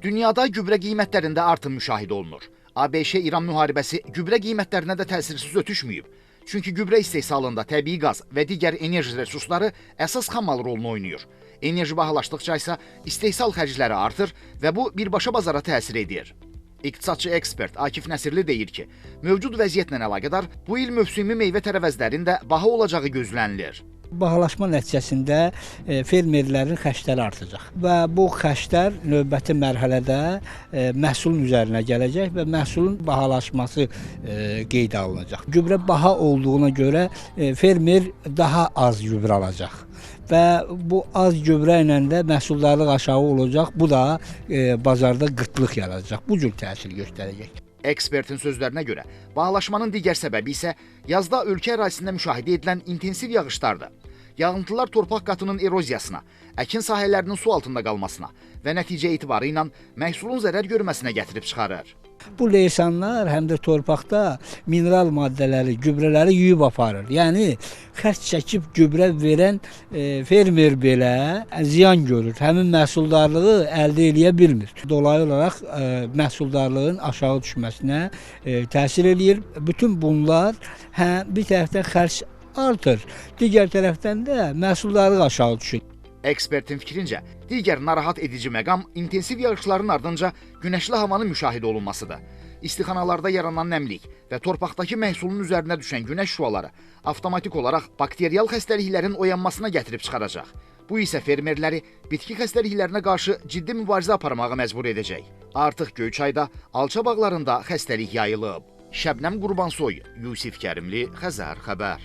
Dünyada gübrə qiymətlərində artım müşahidə olunur. ABŞ-İran müharibəsi gübrə qiymətlərinə də təsirsiz ötüşməyib. Çünki gübrə istehsalında təbii qaz və digər enerji resursları əsas xammal rolunu oynayır. Enerji bahalaşdıqca isə istehsal xərcləri artır və bu birbaşa bazara təsir edir. İqtisadçı ekspert Akif Nəsirli deyir ki, mövcud vəziyyətlə əlaqədar bu il mövsümi meyvə tərəvəzlərin də baha olacağı gözlənilir. Bahalaşma nəticəsində fermerlərin xərcləri artacaq və bu xərclər növbəti mərhələdə məhsulun üzərinə gələcək və məhsulun bahalaşması qeydə alınacaq. Gübrə baha olduğuna görə fermer daha az gübrə alacaq və bu az gübrə ilə də məhsuldarlıq aşağı olacaq, bu da bazarda qıtlıq yaradacaq, bu cür təsir göstərəcək. Ekspertin sözlərinə görə, bahalaşmanın digər səbəbi isə yazda ölkə ərazisində müşahidə edilən intensiv yağışlardır. Yağıntılar torpaq qatının eroziyasına, əkin sahələrinin su altında qalmasına və nəticə etibarı ilə məhsulun zərər görməsinə gətirib çıxarır. Bu leysanlar həm də torpaqda mineral maddələri, gübrələri yuyub aparır. Yəni, xərc çəkib gübrə verən fermer belə ziyan görür. Həmin məhsuldarlığı əldə eləyə bilmir. Dolayı olaraq məhsuldarlığın aşağı düşməsinə təsir eləyir. Bütün bunlar bir tərəfdən xərc artır, digər tərəfdən də məhsuldarlıq aşağı düşür. Ekspertin fikrincə, digər narahat edici məqam intensiv yağışların ardınca günəşli havanın müşahidə olunmasıdır. İstixanalarda yaranan nəmlik və torpaqdakı məhsulun üzərinə düşən günəş şüaları avtomatik olaraq bakterial xəstəliklərin oyanmasına gətirib çıxaracaq. Bu isə fermerləri bitki xəstəliklərinə qarşı ciddi mübarizə aparmağa məcbur edəcək. Artıq Göyçayda, alça bağlarında xəstəlik yayılıb. Şəbnəm Qurbansoy, Yusif Kərimli, Xəzər Xəbər.